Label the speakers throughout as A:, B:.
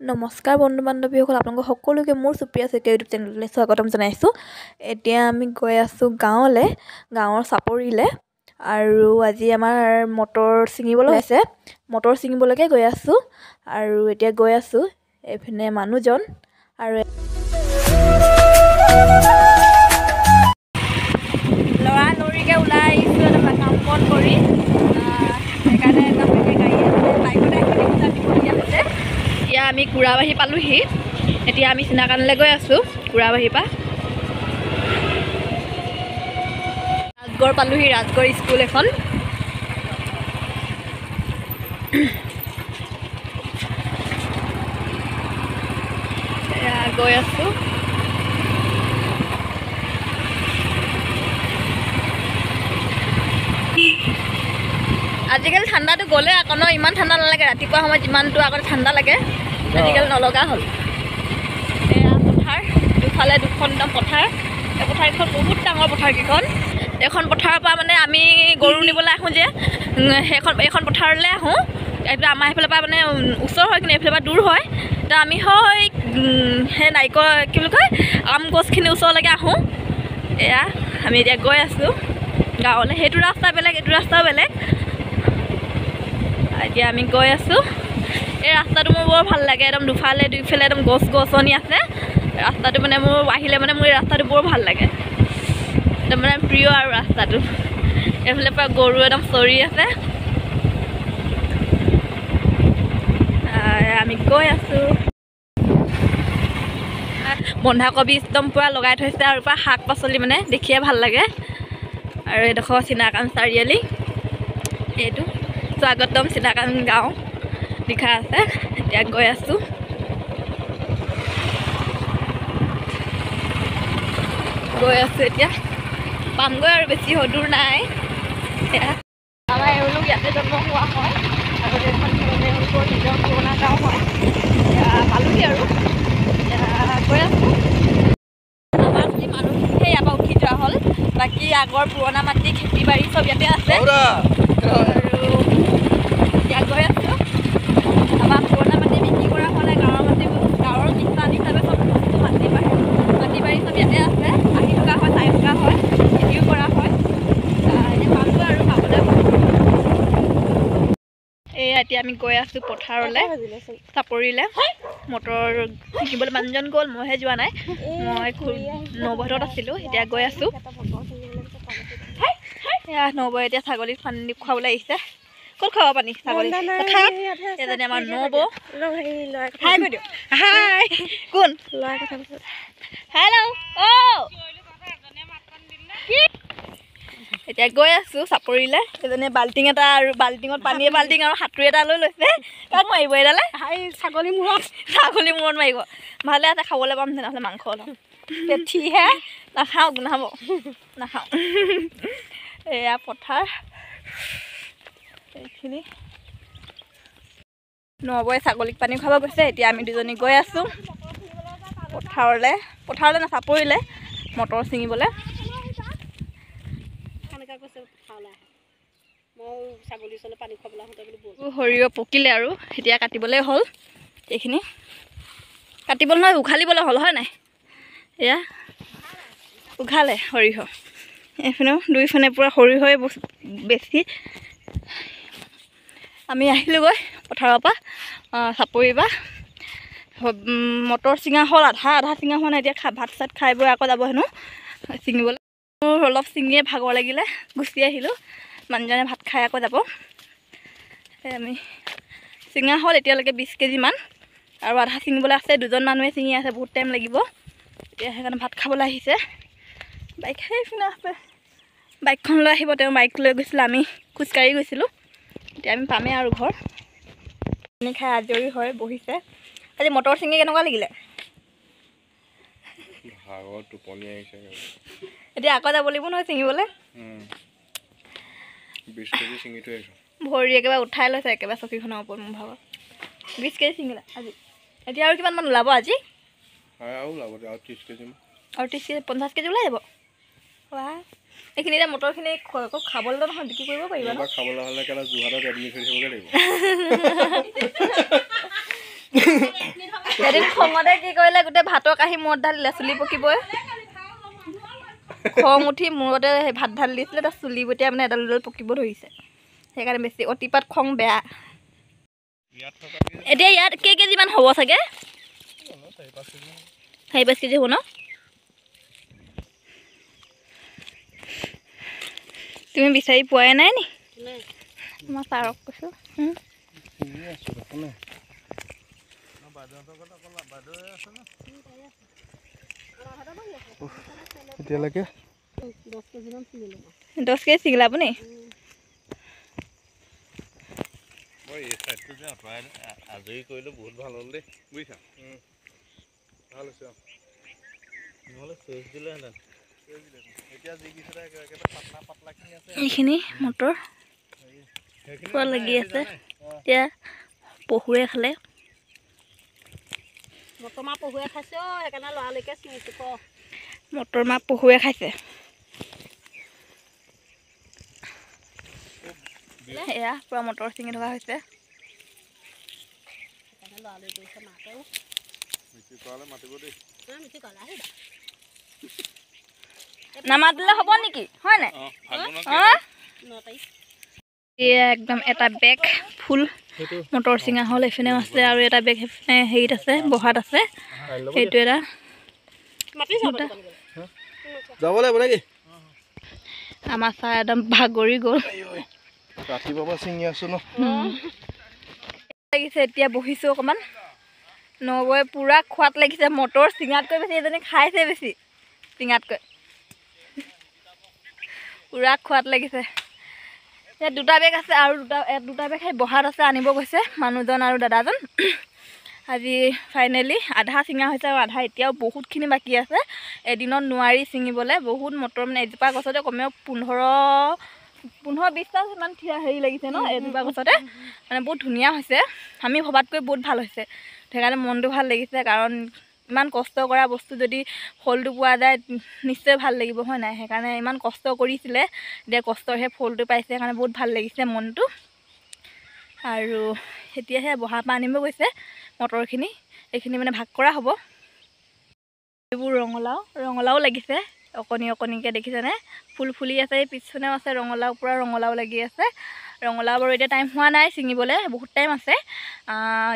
A: নমস্কাৰ বন্ধু বান্ধৱীসকল, আপোনালোক সকলোকে মোৰ সুপ্ৰিয়া শইকীয়া ইউটিউব চেনেললৈ স্বাগতম জনাইছোঁ। এতিয়া আমি গৈ আছোঁ গাঁৱলৈ, গাঁৱৰ চাপৰিলৈ। আৰু আজি আমাৰ মটৰ ছিঙিবলৈ আছে, মটৰ ছিঙিবলৈকে গৈ আছোঁ। আৰু এতিয়া গৈ আছোঁ এইপিনে মানুহজন আৰু লৰা লৰিকৈ ওলাই আহিছোঁ একদম কাম বন কৰি, সেইকাৰণে একদম গাড়ী বাইকতে আহিবলগীয়া হৈছে। এতিয়া আমি কুৰাবাহী পালোহি, এতিয়া আমি চিনাকানলৈ গৈ আছোঁ। কুৰাবাহীৰ পৰা ৰাজগড় পালোহি, ৰাজগড় স্কুল এখন। গৈ আছোঁ। আজিকালি ঠাণ্ডাটো গ'লে আকৌ ন, ইমান ঠাণ্ডা নালাগে। ৰাতিপুৱা সময়ত যিমানটো আগতে ঠাণ্ডা লাগে, আজিকালি নলগা হ'ল। এয়া পথাৰ, দুফালে দুখন একদম পথাৰ। এই পথাৰকেইখন বহুত ডাঙৰ পথাৰকেইখন। এইখন পথাৰৰ পৰা মানে আমি গৰু নিবলৈ আহোঁ যে, সেইখন এইখন পথাৰলৈ আহোঁ। এইটো আমাৰ সেইফালৰ পৰা মানে ওচৰ হয়, কিন্তু এইফালৰ পৰা দূৰ হয়। তো আমি হয় সেই নাৰিকল কি বুলি কয় আম গছখিনিৰ ওচৰলৈকে আহোঁ। এয়া আমি এতিয়া গৈ আছোঁ গাঁৱলৈ। সেইটো ৰাস্তা বেলেগ, এইটো ৰাস্তাও বেলেগ। এতিয়া আমি গৈ আছোঁ। এই ৰাস্তাটো মোৰ বৰ ভাল লাগে, একদম দুফালে দুইফালে একদম গছ গছনি আছে। ৰাস্তাটো মানে মোৰ আহিলে মানে মোৰ এই ৰাস্তাটো বৰ ভাল লাগে, একদম মানে প্ৰিয় আৰু ৰাস্তাটো। এইফালে পৰা গৰু একদম চৰি আছে। আমি গৈ আছোঁ। বন্ধাকবি একদম পূৰা লগাই থৈছে আৰু পূৰা শাক পাচলি মানে দেখিয়ে ভাল লাগে। আৰু এইডোখৰ চিনাকান চাৰিআলি, এইটো স্বাগতম চিনাকান গাঁও লিখা আছে। এতিয়া গৈ আছোঁ। গৈ আছোঁ এতিয়া পামগৈ আৰু, বেছি দূৰ নাই। আমাৰ এওঁলোক ইয়াতে জন্ম হোৱা হয় আৰু এইখন এওঁলোকৰ নিজৰ পুৰণা গাঁও হয়। এতিয়া পালোহি আৰু এতিয়া গৈ আছোঁ। আমাৰ খালি মানুহখিনিহে ইয়াৰ পৰা উঠি যোৱা হ'ল, বাকী আগৰ পুৰণা মাটি খেতি বাৰী চব ইয়াতে আছে। আৰু এতিয়া গৈ আছোঁ। আমাৰ পুৰণা মাটি বিক্ৰী কৰা হ'লে গাঁৱৰ মাটি, গাঁৱৰ নিচান হিচাপে চব বস্তু মাটি বাৰী মাটি বাৰী চব ইয়াতে আছে। আহি থকা হয়, চাই থকা হয়, খেতিও কৰা হয়। এতিয়া পালোঁ আৰু পাবলৈ। এয়া এতিয়া আমি গৈ আছোঁ পথাৰলৈ, চাপৰিলৈ। মটৰ ছিঙিবলৈ মানুহজন গ'ল, মইহে যোৱা নাই। মই নবৌহঁতত আছিলোঁ, এতিয়া গৈ আছোঁ। এয়া নবৌ এতিয়া ছাগলীক পানী খুৱাবলৈ আহিছে। ক'ত খুৱাব পানী ছাগলী? পথাৰত। এজনী আমাৰ নবৌ। হাই কৈ দিয়ক। হাই কোন? হেল্ল' অ'। এতিয়া গৈ আছোঁ চাপৰিলৈ। এজনীয়ে বাল্টিং এটা আৰু বাল্টিঙত পানী বাল্টিং আৰু হাতুৰী এটা লৈ লৈছে। কাক মাৰিব এইডালে?
B: ছাগলী মূৰত।
A: ছাগলী মূৰত মাৰিব। ভালে আছে, খাবলৈ পাম তেনেহ'লে মাংস অলপ। পেঠিহে নাখাওঁ, গোন্ধাব, নাখাওঁ। এয়া পথাৰ এইখিনি। নবৌয়ে ছাগলীক পানী খুৱাব গৈছে। এতিয়া আমি দুজনী গৈ আছোঁ পথাৰলৈ, পথাৰলৈ না চাপৰিলৈ মটৰ ছিঙিবলৈ। সৰিয়হ পকিলে আৰু এতিয়া কাটিবলৈ হ'ল। এইখিনি কাটিবলৈ নহয়, উঘালিবলৈ হ'ল, হয় নাই? এয়া উঘালে সৰিয়হ। এইপিনেও দুইফানে পূৰা সৰিয়হে বেছি। আমি আহিলোঁগৈ পথাৰৰ পৰা, চাপৰিৰ পৰা। মটৰ ছিঙা হ'ল, আধা আধা ছিঙা হোৱা নাই। এতিয়া ভাত চাত খাই বৈ আকৌ যাব হেনো ছিঙিবলৈ। মোৰ অলপ ছিঙিয়ে ভাগৰ লাগিলে, গুচি আহিলোঁ। মানুহজনে ভাত খাই আকৌ যাব। আমি ছিঙা হ'ল এতিয়ালৈকে 20 কেজিমান আৰু আধা ছিঙিবলৈ আছে। দুজন মানুহে ছিঙি আছে, বহুত টাইম লাগিব এতিয়া, সেইকাৰণে ভাত খাবলৈ আহিছে। বাইক সেইপিনে আছে, বাইকখন লৈ আহিব। তেওঁ বাইক লৈ গৈছিলে, আমি খোজকাঢ়ি গৈছিলোঁ। এতিয়া আমি পামেই আৰু ঘৰ। পানী খাই আজৰি হৈ বহিছে। আজি মটৰ ছিঙি কেনেকুৱা লাগিলে? এতিয়া আকৌ যাব লাগিব নহয় ছিঙিবলৈ। ভৰি একেবাৰে উঠাই লৈছে একেবাৰে চকীখনৰ ওপৰত। মোৰ ভাগৰ 20 কেজি ছিঙিলে আজি। এতিয়া আৰু কিমানমান ওলাব আজি? আৰু 30 কেজি, 50 কেজি ওলাই যাব। এইখিনি এতিয়া মটৰখিনি আকৌ খাবলৈ নহয়, বিক্ৰী কৰিব পাৰিবা ন?
C: খাবলৈ হ'লে যোৰহাটত এডমিট হৈ থাকিবগৈ লাগিব।
A: এদিন খঙতে কি কৰিলে, গোটেই ভাতৰ কাঁহী মূৰত ঢালিলে, চুলি পকিবই। খং উঠি মূৰতে সেই ভাত ঢালি দিছিলে, তাৰ চুলি এতিয়া মানে এডাল এডাল পকিব ধৰিছে। সেইকাৰণে বেছি অতিপাত খং বেয়া। এতিয়া ইয়াত কেই কেজিমান হ'ব চাগে? 4-5 কেজি হ'ব ন? তুমি বিচাৰি পোৱাই নাই নি? মই ছাৰক কৈছোঁ।
B: এতিয়ালৈকে
A: 10 কেজি ছিঙিলে আপুনি?
C: আজৰি কৰিলো, বহুত ভাল হ'ল দেই, বুজিছা?
B: ভাল হৈছে।
C: নহ'লে চেচ দিলেহেঁতেন।
A: এইখিনি মটৰ পুৰা লাগি আছে, এতিয়া পহুৱে খালে।
D: মটৰ মাহ পহুৱে খাইছে, সেইকাৰণে লৰালৰিকে ছিঙিছোঁ। ক
A: মটৰ মাহ পহুৱে খাইছে। এয়া পুৰা মটৰ ছিঙি থকা হৈছে। নামাতিলে হ'ব নেকি, হয় নাই? এয়া একদম এটা বেগ ফুল মটৰ চিঙা হ'ল। এইপিনেও আছে আৰু এটা বেগ সেইপিনে হেৰিত আছে, বহাত আছে। সেইটো এটা আমাৰ ছাৰ একদম ভাগৰি গ'ল। লাগিছে এতিয়া বহিছোঁ অকণমান। নবৌৱে পূৰা খোৱাত লাগিছে, মটৰ চিঙাতকৈ বেছি এজনী খাইছে বেছি চিঙাতকৈ, পূৰা খোৱাত লাগিছে। ইয়াত দুটা বেগ আছে আৰু দুটা বেগ সেই বহাত আছে, আনিব গৈছে মানুহজন আৰু দাদাজন। আজি ফাইনেলি আধা চিঙা হৈছে আৰু আধা এতিয়াও বহুতখিনি বাকী আছে। এদিনত নোৱাৰি ছিঙিবলৈ, বহুত মটৰ মানে এজোপা গছতে কমেও 15-20টা ইমান থিয়া হেৰি লাগিছে ন এজোপা গছতে, মানে বহুত ধুনীয়া হৈছে। আমি ভবাতকৈ বহুত ভাল হৈছে, সেইকাৰণে মনটো ভাল লাগিছে। কাৰণ ইমান কষ্ট কৰা বস্তু যদি ফলটো পোৱা যায় নিশ্চয় ভাল লাগিব, হয় নাই? সেইকাৰণে ইমান কষ্ট কৰিছিলে, এতিয়া কষ্টৰ সেই ফলটো পাইছে, সেইকাৰণে বহুত ভাল লাগিছে মনটো। আৰু এতিয়াহে বহা পৰা আনিব গৈছে মটৰখিনি, এইখিনি মানে ভাগ কৰা হ'ব। এইবোৰ ৰঙালাও লাগিছে অকণি অকণিকৈ, দেখিছেনে? ফুল ফুলি আছে। এই পিছপিনেও আছে ৰঙালাও, পূৰা ৰঙালাও লাগি আছে। ৰঙালাও বাৰু এতিয়া টাইম হোৱা নাই ছিঙিবলৈ, বহুত টাইম আছে।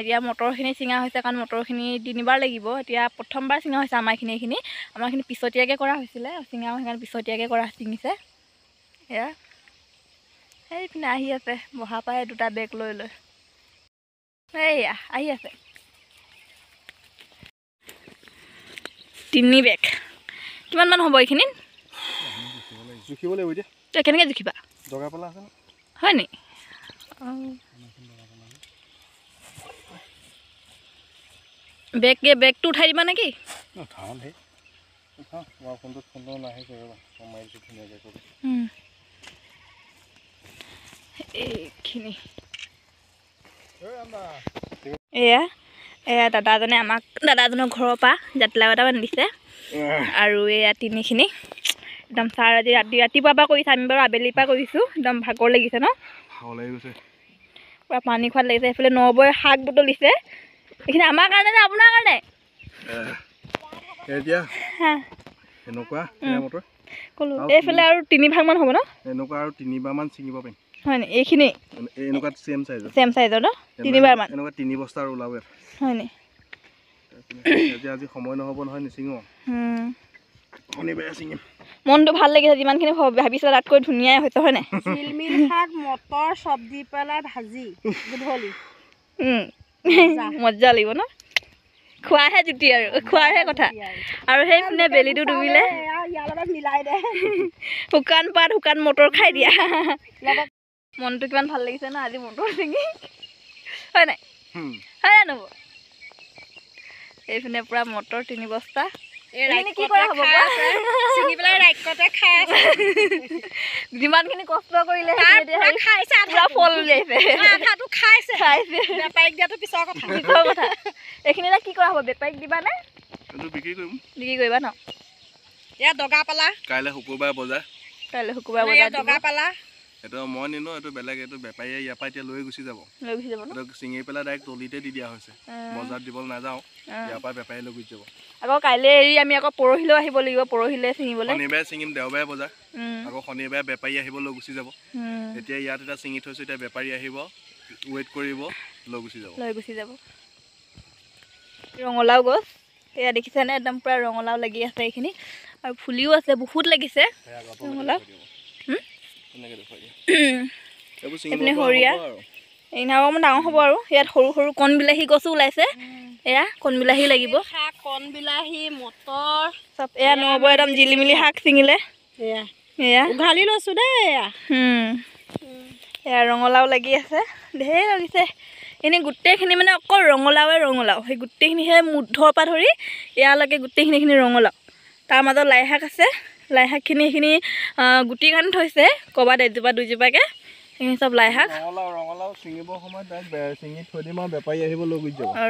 A: এতিয়া মটৰখিনি ছিঙা হৈছে, কাৰণ মটৰখিনি তিনিবাৰ লাগিব। এতিয়া প্ৰথমবাৰ ছিঙা হৈছে আমাৰখিনি, এইখিনি আমাৰখিনি পিছতীয়াকৈ কৰা হৈছিলে ছিঙাও, সেইকাৰণে পিছতীয়াকৈ কৰা ছিঙিছে। এয়া সেইপিনে আহি আছে বহা পাই দুটা বেগ লৈ লৈ, এইয়া আহি আছে 3 বেগ। কিমানমান হ'ব এইখিনিত?
B: জুখিব লাগিব এতিয়া।
A: কেনেকৈ জুখিবা? হয় নি? বেগটো উঠাই দিবা নেকি? এইখিনি এয়া এয়া দাদাজনে আমাক দাদাজনৰ ঘৰৰ পৰা জাতিলাও এটা বান্ধি দিছে। আৰু এয়া তিনিখিনি একদম ছাৰ আজি ৰাতিপুৱাৰ পৰা কৰিছে, আমি বাৰু আবেলিৰ পৰা কৰিছোঁ। একদম ভাগৰ লাগিছে ন? পূৰা পানী খোৱাত লাগিছে। এইফালে নবৌৱে শাক বুটলিছে। এইখিনি আমাৰ কাৰণে নে আপোনাৰ কাৰণে? ক'লো এইফালে আৰু 3 ভাগমান হ'ব ন?
B: এনেকুৱা আৰু 3 বাৰমান ছিঙিব পাৰিম।
A: হয় নি? এইখিনি
B: এনেকুৱা চেম চাইজৰ,
A: চেম চাইজৰ ন? 3 বাৰমান
B: এনেকুৱা 3 বস্তা আৰু ওলাব।
A: হয় নি?
B: আজি সময় নহ'ব নহয়, নিছিঙো, শনিবাৰে ছিঙিম।
A: মনটো ভাল লাগিছে, যিমানখিনি ভাবিছিলে তাতকৈ ধুনীয়াই হৈছে, হয় নাই?
D: জিলমিল শাক মটৰ চব দি পেলাই ভাজি গধূলি
A: মজা লাগিব ন? খোৱাহে জুতি আৰু খোৱাৰহে কথা। আৰু সেইপিনে বেলিটো ডুবিলে, শুকান পাত শুকান মটৰ খাই দিয়া। মনটো কিমান ভাল লাগিছে ন আজি মটৰ ছিঙি, হয় নাই? হয় নাই নবৌ? এইপিনে পূৰা মটৰ 3 বস্তা। কি কৰা হ'ব? যিমানখিনি কষ্ট কৰিলে ফল উলিয়াইছে, পিছৰ কথা। এইখিনি কি কৰা হ'ব? বেপাৰীক দিবানে? বিক্ৰী কৰিবা ন?
D: দগা পালা
B: কাইলৈ শুকুৰবাৰ বজাৰ,
A: কাইলৈ শুকুৰবাৰ বজাৰ
D: দগা পালা।
B: এইটো মই নিনো, এইটো বেলেগ, এইটো বেপাৰীয়ে ইয়াৰ পৰা এতিয়া লৈ গুচি যাব।
A: লৈ গুচি যাব ন?
B: এইটো ছিঙি পেলাই ডাইৰেক্ট তলিতে দি দিয়া হৈছে, বজাৰত দিব নাযাওঁ, ইয়াৰ পৰা বেপাৰীয়ে লৈ গুচি যাব।
A: আকৌ কাইলৈ এৰি আমি আকৌ পৰহিলৈও আহিব লাগিব, পৰহিলৈ ছিঙিবলৈ।
B: শনিবাৰে ছিঙিম, দেওবাৰে বজাৰ, আকৌ শনিবাৰে বেপাৰী আহিব লৈ গুচি যাব। এতিয়া ইয়াত এটা ছিঙি থৈছোঁ, এতিয়া বেপাৰী আহিব, ৱেইট কৰিব, লৈ গুচি যাব।
A: লৈ গুচি যাব। ৰঙালাও গছ এয়া দেখিছেনে, একদম পূৰা ৰঙালাও লাগি আছে এইখিনি, আৰু ফুলিও আছে, বহুত লাগিছে ৰঙালাও। এইপিনে সৰিয়া এইখিনি অকণমান ডাঙৰ হ'ব আৰু। ইয়াত সৰু সৰু কণ বিলাহী গছো ওলাইছে, এয়া কণ বিলাহী লাগিব,
D: কণ বিলাহী, মটৰ
A: চব। এয়া নবৌ একদম জিলিমিলি শাক ছিঙিলে, এয়া
D: উঘালি লৈছোঁ দেই। এয়া
A: এয়া ৰঙালাও লাগি আছে, ঢেৰ লাগিছে। এনেই গোটেইখিনি মানে অকল ৰঙালাওৱে ৰঙালাও, সেই গোটেইখিনি সেই মুধৰ পৰা ধৰি ইয়ালৈকে গোটেইখিনিখিনি ৰঙালাও। তাৰ মাজত লাই শাক আছে, লাই শাকখিনি এইখিনি গুটি কাৰণে থৈছে ক'ৰবাত এজোপা দুজোপাকৈ, সেইখিনি চব লাই শাক।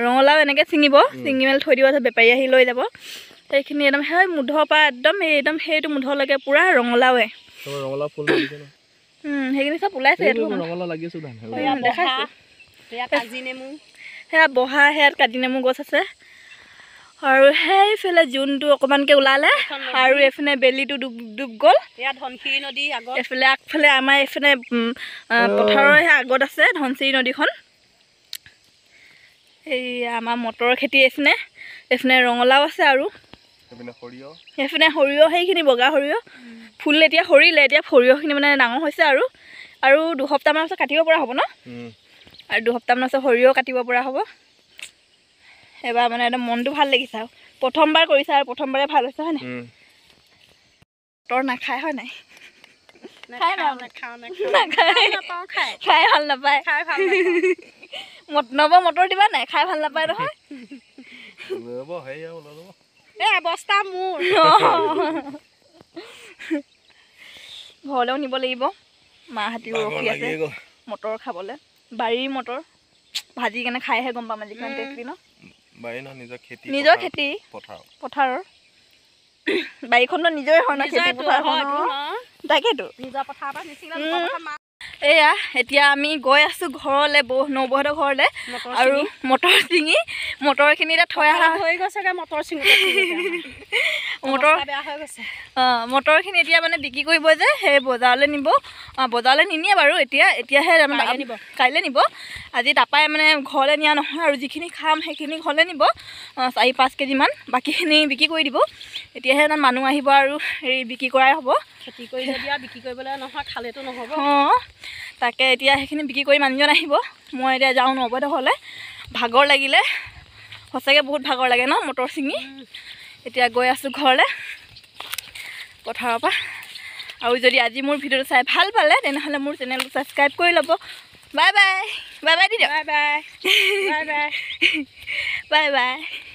A: ৰঙালাও এনেকৈ ছিঙিব, ছিঙি মেলি থৈ দিব, বেপাৰী আহি লৈ যাব। সেইখিনি একদম সেই মুধৰ পৰা একদম এই একদম সেইটো মুধলৈকে পূৰা ৰঙালাওৱে। সেইখিনি চব ওলাইছে, দেখাইছোঁ। সেয়া বহা, সেয়াত কাজি নেমু গছ আছে। আৰু সেইফালে জোনটো অকণমানকৈ ওলালে, আৰু এইফালে বেলিটো ডুব ডুব গ'ল। এইফালে আগফালে আমাৰ এইফালে পথাৰৰ সেই আগত আছে ধনশিৰি নদীখন। এই আমাৰ মটৰৰ খেতি এইফালে, এইফালে ৰঙালাও আছে, আৰু সেইফালে সৰিয়হ, সেইখিনি বগা সৰিয়হ ফুল এতিয়া সৰিলে, এতিয়া সৰিয়হখিনি মানে ডাঙৰ হৈছে আৰু, আৰু 2 সপ্তাহমানৰ পাছত কাটিব পৰা হ'ব ন? আৰু 2 সপ্তাহমানৰ পাছত সৰিয়হ কাটিব পৰা হ'ব। এবাৰ মানে একদম মনটো ভাল লাগিছে আৰু, প্ৰথমবাৰ কৰিছে আৰু প্ৰথমবাৰে ভাল হৈছে, হয় নাই? মটৰ নাখায় হয় নাই? খাই ভাল নাপায়। নব মটৰ দিবা নাই? খাই ভাল নাপায় নহয়।
D: মোৰ
A: ঘৰলৈও নিব লাগিব, মাহঁতিও ৰখি আছে মটৰ খাবলৈ। বাৰীৰ মটৰ ভাজি কেনে খাইহে গম পাম আজি কিমান টেষ্টি ন? নিজৰ খেতি পথাৰৰ, বাৰীখনতো নিজৰে হয় ন, খেতি পথাৰখন। তাকেতো। এয়া এতিয়া আমি গৈ আছোঁ ঘৰলৈ, বৌ নবৌহঁতৰ ঘৰলৈ, আৰু মটৰ ছিঙি মটৰখিনি এতিয়া থৈ অহা
D: হৈ গৈছেগৈ। মটৰ ছিঙি
A: মটৰ
D: বেয়া হৈ গৈছে।
A: অঁ, মটৰখিনি এতিয়া মানে বিক্ৰী কৰিব যে, সেই বজাৰলৈ নিব। বজাৰলৈ নিনিয়ে বাৰু এতিয়া, এতিয়াহে কাইলৈ নিব। আজি তাৰপৰাই মানে ঘৰলৈ নিয়া নহয়, আৰু যিখিনি খাম সেইখিনি ঘৰলৈ নিব, 4-5 কেজিমান, বাকীখিনি বিক্ৰী কৰি দিব। এতিয়াহে মানুহ আহিব আৰু হেৰি বিক্ৰী কৰাই হ'ব।
D: খেতি কৰি যদি আৰু বিক্ৰী কৰিবলৈ নহয়, খালেতো নহ'ব।
A: অঁ, তাকে এতিয়া সেইখিনি বিক্ৰী কৰি মানুহজন আহিব। মই এতিয়া যাওঁ নবৌহঁতৰ ঘৰলৈ, ভাগৰ লাগিলে সঁচাকৈ, বহুত ভাগৰ লাগে ন মটৰ ছিঙি। এতিয়া গৈ আছোঁ ঘৰলৈ পথাৰৰ পৰা। আৰু যদি আজি মোৰ ভিডিঅ'টো চাই ভাল পালে, তেনেহ'লে মোৰ চেনেলটো ছাবস্ক্ৰাইব কৰি ল'ব। Bye bye, bye by the দিয়ক।
D: Bye bye, bye bye.
A: Bye bye.